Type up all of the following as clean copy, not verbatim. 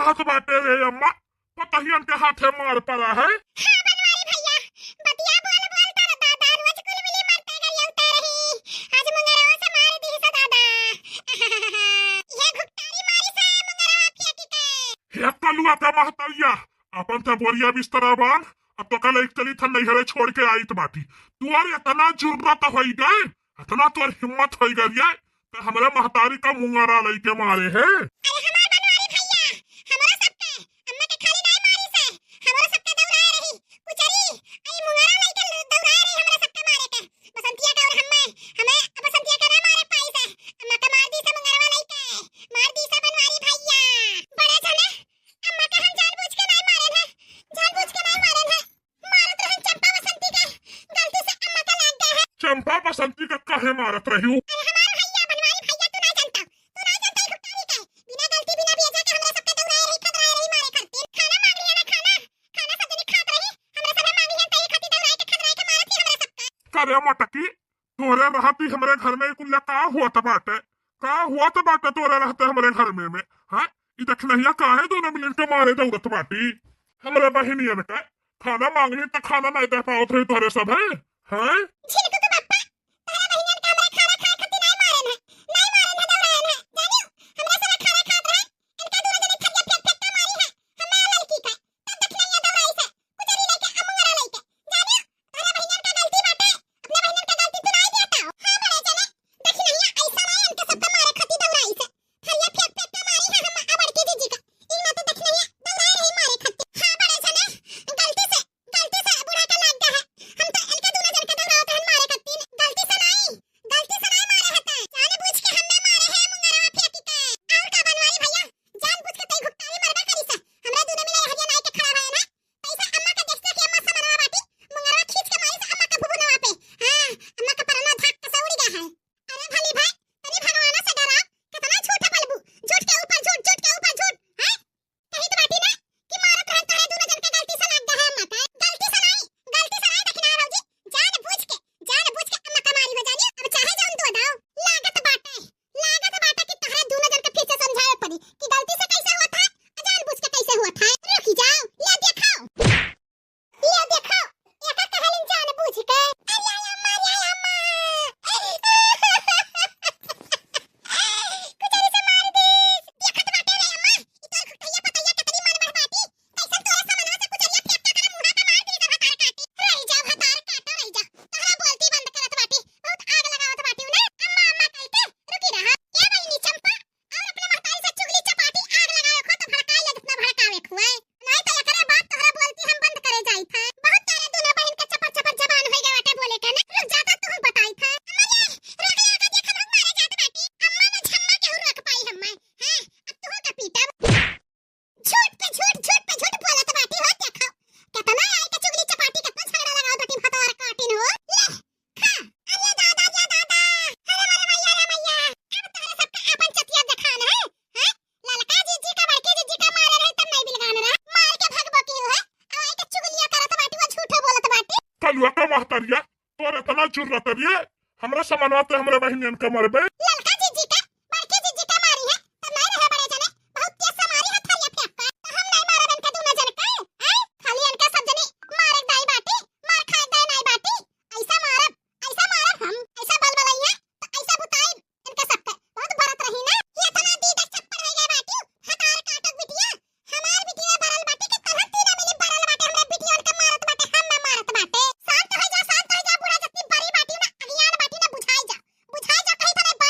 कहत बाटे रे अम्मा, पतहियन के हाथे मार पड़ा है। हाँ बनवारी भैया, बतिया बोल बोल तारा दादा रोज कुलबिली मरते गरियौते रही, आज मुंगरवा से मार दी सा दादा। ये घुट्टारी मारी सा मुंगरवा फेंकी के। हे कलुआ का महतरिया, अपन ते बोरिया बिस्तरा बांध, अब तो कल एक चली थन नैहरे छोड़ के आई बाटी। तुअर इतना जुर्रत होई गए, इतना तोर हिम्मत होई गई है तो हमरे महतारी का मुंगरा लई के मारे है। अरे हमार बनवारी भैया, हमरा सबके अम्मा के खाली नहीं मारी से, हमरा सबके दौड़ाए रही कुचरी आई मुंगरा लई के दौड़ाए रही हमरा सबके मारे के। बसंतिया का और हमें हमें बसंतिया का ना मारे पाई से, अम्मा के मार दी से मुंगरवा लई के मार दी से बनवारी भैया। बड़े जने अम्मा के हम जानबूझ के नहीं मारे है, जानबूझ के नहीं मारे है, मारत रहन चंपा बसंती के, गलती से अम्मा के लाग गए है। चंपा बसंती का काहे मारत रही? अरे हमार भैया बनवारी भैया, तू नहीं जानता, तू नहीं जानता ई घुट्टारी के, बिना गलती बिना बेजा के हमरा सबके दौड़ाए रही खदराए रही मारे खातिर। खाना मांग लिया ना, खाना खाना सब जने खात रही, हमरा सब मांग लिया तई खातिर दौड़ाए के खदराए के मारत ही हमरा सबके। करे मटकी, तोरे रहती हमरे घर में कुल्ला का हुआ त बाटे, का हुआ त बाटे तोरे रहते हमरे घर में में हां? ई देखनहिया काहे दोनों मिलन के मारे दौड़त बाटी हमरे बहिनियन के? खाना मांगली त खाना नहीं दे पावत रही तोरे सब है हैं? झिनकू के बापा, तोरा बहिनियन के हमरा खाना खाए खातिर नहीं मारन है, नहीं मारन है, दौड़ायन है, जानियो हमरा सब खाना खात रहे, इनका दोनों जने थरिया फेंक फेंक के मारी है हमें लड़की के, तब देखनहिया दौड़ाई से कुचरी लेके अमुंगरा लेके, जानियो तोरा बहिनियन का गलती बाटे, अपने बहिनियन का गलती तू नहीं देता। हां बड़े जने देखनहिया ऐसा नहीं इनके सबके मारे खातिर दौड़ाई से थरिया फेंक फेंक के मारी है हम अबड़की जीजी का, इन ना तो देखनहिया दौड़ाई रही मारे खातिर। हां बड़े जने गलती से बूढ़ा का लाग गया है, हम तो इनके दोनों जन के दौड़ावत रहन मारे खातिर, गलती से नहीं मारे हता, जान बूझ के हमने मारे है मुंगरवा फेंकी के। और का बनवारी भैया, जान बूझ के तई घुट्टारी मरबा करी से, हमरा दोनों मिले हरिया नाई के खड़ा भयन है, तैसे अम्मा के देखते कि अम्मा समनवा बाटी मुंगरवा खींच के मारी से अम्मा के भुभुनवा पे, हां अम्मा के परना धक के से उड़ गया है। अरे भली भाई, तनी भगवाना से डरा, कितना झूठा बलबू, झूठ के ऊपर झूठ, झूठ के ऊपर झूठ, हैं? कही तो बाटी ना कि मारत रहन तोरे दोनों जन के गलती से लाग गया है अम्मा के, गलती से नहीं देखना भौजी, जान बूझ के अम्मा का मारी हो जानी, अब चाहे जौन दो दाओ। लागत बाटे कि तोहरे दोनों जन के फिर से समझावे पड़ी कि गलती से कैसे हुआ था और जान बूझ के कैसे हुआ था। रुकी जाओ, ले देखो, ले देखो, एका कहलिन जान बूझ के। अरे अम्मा, अरे अम्मा, कुचरी से मार दीस, देखत बाटे रे अम्मा, ई तोर घुटैया पतैया कतरी मन बढ़ बाटी, कैसन तोरे समनवा से कुचरिया फेंक के करा मुहा का मार दीस हतार काटी। रही जा हतार काटो, रही जा, तोहरा बोलती बंद करत बाटी, बहुत आग लगावत बाटी ना, अम्मा अम्मा कहते रुकी रहा। ए बहिनी चंपा, और अपने महतारी से चुगली चपाटी आग लगावे खो तो भड़काई ले जितना भड़कावे खुआए, नहीं तो एकरे बात तोहरा बोलती हम बंद करे जाई था। बहुत तारे दोनों बहन के चपर चपर जबान होई गए बाटे बोले के ना, रुक जाता तू बताई था। अम्मा रे रोक ले आगा देख हम मारे जात बाटी, अम्मा ना झम्मा केहू रोक पाई हम्मा, हां अब तू का पीटा झूठ पे झूठ, झूठ पे झूठ बोलत बाटी हो। देखो कितना आई के चुगली चपाटी, कितना झगड़ा लगावत बाटी, हतार काटिन हो, ले खा। अरे दादा, अरे दादा, अरे मारे मैया, अरे मैया, अब तोहरे सबका अपन चतिया देखान है, हैं? ललका जीजी का बड़की जीजी का मारे रहे तब नहीं बिलगान रहा, मार के भगबो की है, अब आई के चुगलिया करत बाटी, वो झूठे बोलत बाटी। कलुआ का महतरिया, तोर इतना जुर्रत रे हमरा समनवा ते हमरे बहिनियन के मरबे? ललका जीजी का बड़की जीजी का मारी है तब नहीं रहे बड़े जने, बहुत तेज से मारी है थरिया फेंक के, तो हम नहीं मारब इनके दोनों जन के, हैं? खाली इनके सब जने मारे दाई बाटी, मार खाए दाई नहीं बाटी, ऐसा मारब, ऐसा मारब हम, ऐसा बल बलैया तो ऐसा बुताई इनके सबके, बहुत भरत रही ना, ये इतना दीदा चप्पड़ हो गए बाटी, हतार काटक बिटिया, हमार बिटिया भरल बाटी के तरह तीना मिली भरल बाटे, हमरे बिटिया के मारत बाटे, हम ना मारत बाटे। शांत हो जा, शांत हो जा बूढ़ा, जत्ती बड़ी बाटी ना अज्ञान बाटी ना, बुझाई जा, बुझाई जा कहीं तो नहीं।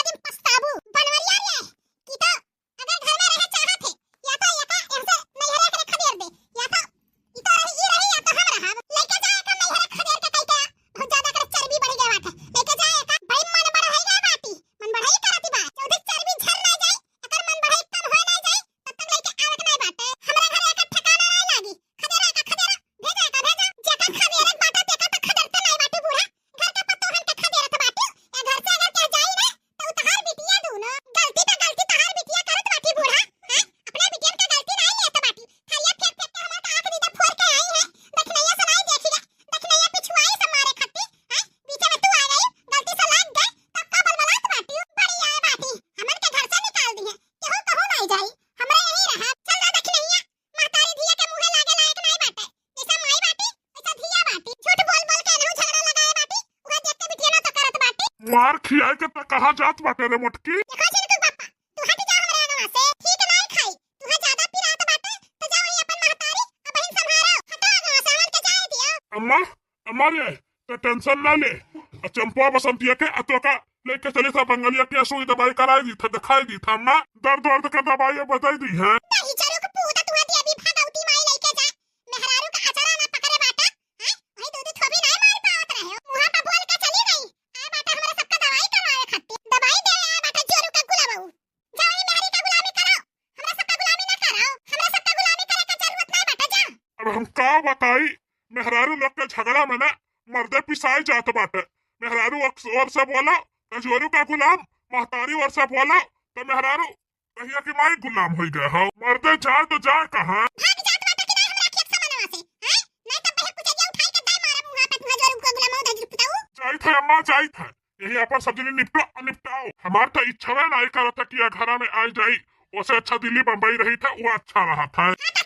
मार खियाई के त कहा जात बाटे रे मोटकी? देखो छिनकू बापा, तू हट जा हमरा अगवा से, ठीक नहीं खाई तू ज्यादा पिरात बाटे तो जा वही अपन महतारी और बहन संभारो, हटो अगवा से, हमन के जाए दियो। अम्मा अम्मा रे तो टेंशन ना ले, आ चंपा बसंतिया के अतो का लेके चली था बंगलिया के सुई दवाई कराई दी था, दिखाई दी था अम्मा, दर्द वर्द का दवाई बताई दी है। दही चरो के पूता तू हटी अभी भगवती माई लेके जा, मेहरारू का अचरा ना पकड़े बाटा, हैं वही दूध थोबी नहीं मार पावत रहे हो, मुहा पर बोल के चली गई आए बाटा हमरा सबका दवाई करवावे खातिर, दवाई देवे आए बाटा जोरू का गुलाबऊ, जा वही मेहरी का गुलामी कराओ, हमरा सबका गुलामी ना कराओ, हमरा सबका गुलामी करे का जरूरत नहीं बाटा, जा। अब हम का बताई, मेहरारू लोग के झगड़ा में ना मर्दे पिसाई जात बाटे, मेहरारू और से बोला तो जोरू का गुलाम, महतारी और से बोला तो मेहरारू कहिया की माई गुलाम हो गए हो, मर्दे जाए तो जाए कहाँ? भाग जात बाटा कि नहीं हमरा खेत समानवा से, हैं नहीं तब बहे कुचरिया उठाई के दाई मारब मुहा पे तुहा जोरू का गुलामऊ दजरू पुताऊ। जाई थे अम्मा जाई थे, यही अपन सब्जी निपटो और निपटाओ, हमार तो इच्छा नहीं करता कि घर में आ जाई, उसे अच्छा दिल्ली बम्बई रही था वो अच्छा रहा था। हाँ।